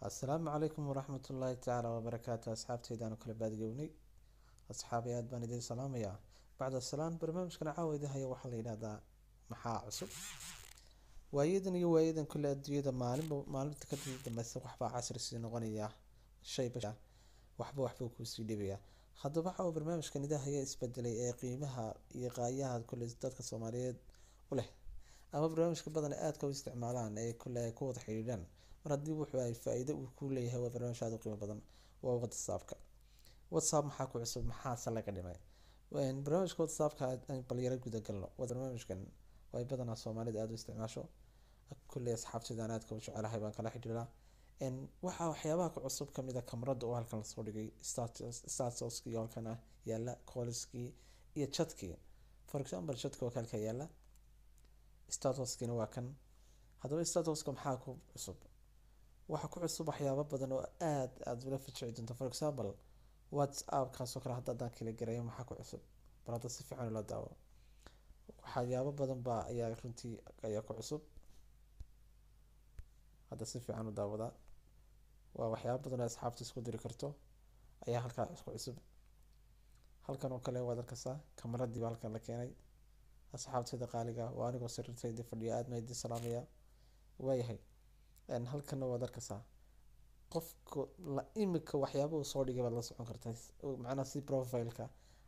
Assalaamu calaykum waraxmatullaahi tacaala wabarakaatu. Asxaabteydaanu kala baadgownay, asxaabi, aad baan idin salaamayaa. Bacda salaan, barnaamijkan caawa idin haya waxaa la yidhahdaa "Maxaa cusub?" Waayadan iyo waayadan kule adduunyada maalinba maalinta ka dambeysa waxbaa casri sii noqonaya, shayba waxba waxbuu kuusii dhibaya. Haddaba caawa barnaamijkan idin haya isbedelay ee qiimaha iyo qaayaha kule dadka Soomaaliyeed u leh, ama barnaamijka badan aadka u isticmaalaan ee kule ay ku wada xidhiidhaan, mar haddii wuxuu ay faa-iido uu ku leeyahay, waa barnaamij aada u qiimo badan, waa WhatsAppka. WhatsApp maxaa ku cusub, maxaase laga dhimay barnaamijka WhatsAppka? Bal yaro guda galno. Barnaamijkan ay badanaa Soomaalida aada u isticmaasho, kulley asxaabtaydan aadka u jecelahay baan kala xidhiidhaa. Waxaa waxyaabaha ku cusub kamid a kamarada oo halkan lasoo dhigay, statuskii oo halkan ah yaala, callskii iyo chatkii. For example, chatka waa halka yaala, statuskiina waa kan. Haddaba statuska maxaa ku cusub? Waxaa ku cusub waxyaabo badan oo aad aada ula fijici doonto. For example, WhatsApp kaasoo kale hadda haddaan kala garayo, maxaa ku cusub? Bal hadda si fiican ula daawo. Waxyaabo badan baa ayaa runtii ayaa ku cusub. Hadda si fiican u daawada. Waa waxyaabo badan oo asxaabta isku diri karto ayaa halkaa isku cusub. Halkan oo kale waad arkaysaa, kamaradii baa halkan la keenay. Asxaabtayda qaaliga, waa anigoo sariirtayda fadhiya, aad ma idin salaamaya. Waayahay, halkanna waad arkaysaa, qofka la imika waxyaaba uu soo dhigay baad la socon kartaa, macnaha si profileka.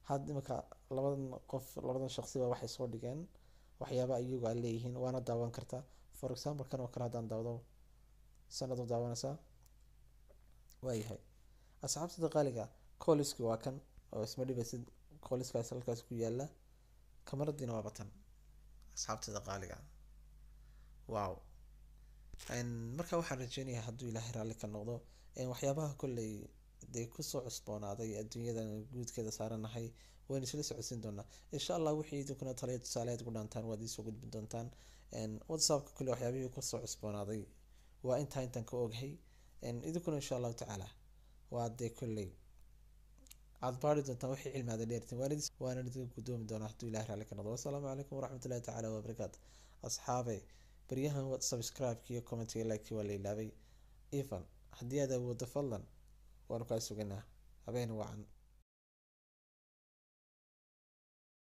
Had imika labadan qof, labadan shaqsiba waxay soo dhigeen waxyaaba iyagu ay leeyihiin, waana daawan kartaa. For example, kan oo kale haddaan daawado, sanad u daawanaysaa. Waayahay, asxaabtada qaaliga, callski waa kan oo isma dhibaysid, callskaas halkaas ku yaala, kamaradiina waa batan. Asxaabtada qaaliga, wow! Marka waxaan rajeynayaa, hadduu Ilaahay raalli ka noqdo, waxyaabaha kolley dee kusoo cusboonaaday adduunyadan guudkeeda saaranahay waynu isla socodsiin doonaa, insha Allah. Wixii idinkuna taliya tusaale aad ku dhaantaan waad iisoo gudbin doontaan. WhatsAppka kolley waxyaabihii kusoo cusboonaaday waa intaa intaan ka ogahay. Idinkuna insha Allahu tacaala waa dee kolley aad baari doontaan wixii cilmi aad dheertiin, waana idin gudoomi doonaa hadduu Ilahay raalli ka noqdo. Wasalaamu calaykum waraxmatullahi tacaala wabarakaatu. Asxaabe, baryahan subscribe-ki iyo comment-iga, like waa la ilaabay. Even haddii aad awooddo, fadlan waanu kaa suganaa. Habeen wacan.